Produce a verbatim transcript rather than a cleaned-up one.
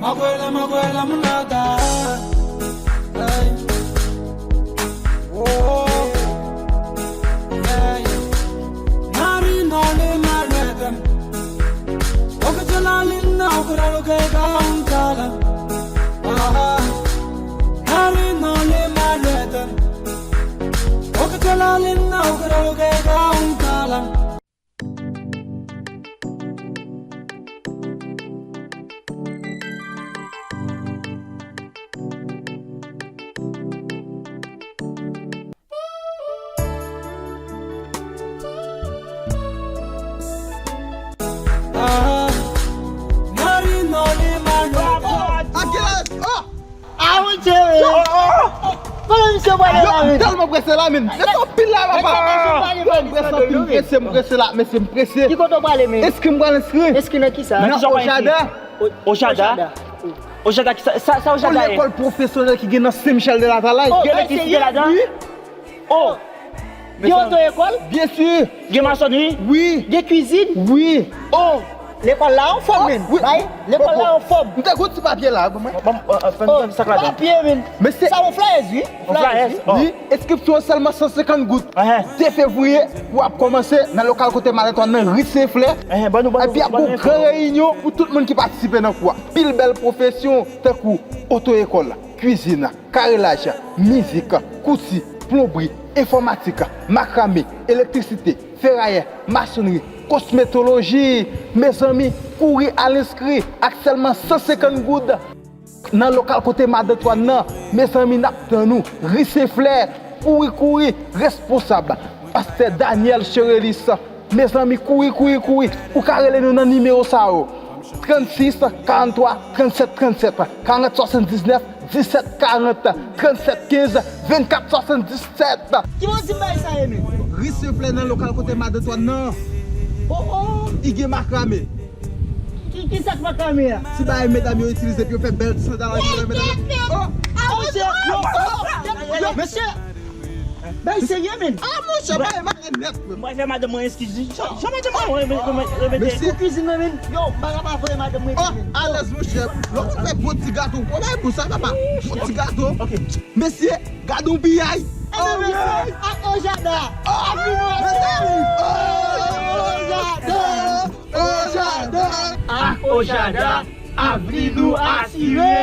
Makwela, makwela, munada. Hey. Oh. Hey. Nari no le malwedem. Okutula linna okuralu ke gaun kala. Ah. Nari no le malwedem. Okutula linna okuralu ke gaun kala. Ah, Marino li malwè. Akilès! Oh! Ah, mon Dieu! Kote misye pwale la, men? Tèlman prese la, men. Mesye, anpil la, papa. Yo, m prese, anpil, m prese, m prese la, mesye, m prese. Ki kote w pwale, men? Enskri, m pral enskri. Enskri nan ki sa? Nan Ojada. Ojada? Ojada, ki sa, sa, sa Ojada ye? Lekòl pwofesyonèl ki gen nan Sen Michèl de Latalay. Gen elektrisite ladan? Wi. Oh! Gen oto ekòl? Byen si. Gen masonri? Wi. Gen kwizin? Wi. Oh! Lekòl la anfòm, men. Wi. Bay, lekòl la anfòm. M te gon ti papye la, ban mwen. Ban m, euh, euh, fè m sa k ladan. Papye, men. Men se sa, yon flyers, wi. Yon flyers, oh. Wi, enskripsyon an sèlman san senkant goud. Ehn. De fevriye, kou ap kòmanse nan lokal kote Madan Twann nan, ri Sen Flè. Ehn, ban nou, ban nou, epi ap gon gran reyinyon pou tout moun ki patisipe nan kou a. Pil bèl pwofesyon, tankou oto ekòl, kwizin, karelaj, mizik, kouti, plonbri, enfòmatik, makrame, elektrisite, ferayè, masonri, kosmetoloji. Mezanmi, kouri al enskri ak sèlman san senkant goud nan lokal kote Madan Twann nan. Mezanmi, n ap tann ou. Ri Sen Flè, kouri, kouri, responsab, pastè Daniel Cherelis. Mezanmi, kouri, kouri, kouri. Ou ka rele nou nan nimewo sa yo. Trannsis, karanntwa, trannsèt, trannsèt, karant, swasanndiznèf, disèt, karant, trannsèt, kenz, vennkat, swasanndisèt. Ki bon di m bay sa ye, men? Ri Sen Flè nan lokal kote Madan Twann nan. Oh, oh, li gen makrame. Ki, ki sa k makrame a? Ti bagay medam yo itilize pou yo fè bèl ti sandal ak medam yo. Oh, ah, mesye, yo, oh, yo, mesye. Bay serye, men. Ah, monchè, bay mare nèt, men. Mwen fè madanm mwen eskiz. Jan, jan madanm mwen, mwen, mwen, mwen, mwen, mesye. Pou kwizin nan, men. Yo, m pa ka pa voye madanm mwen, men. Oh, alèz, monchè. Lè w fè bon ti gato, w bay pou sa, papa. Bon ti gato. Ok. Mesye, gade yon piyay. Oh, mesye. Ak Ojada. Oh, ak Vino. Mesye. Oh, Ojada. Ojada. Ak Ojada, avni nou asire.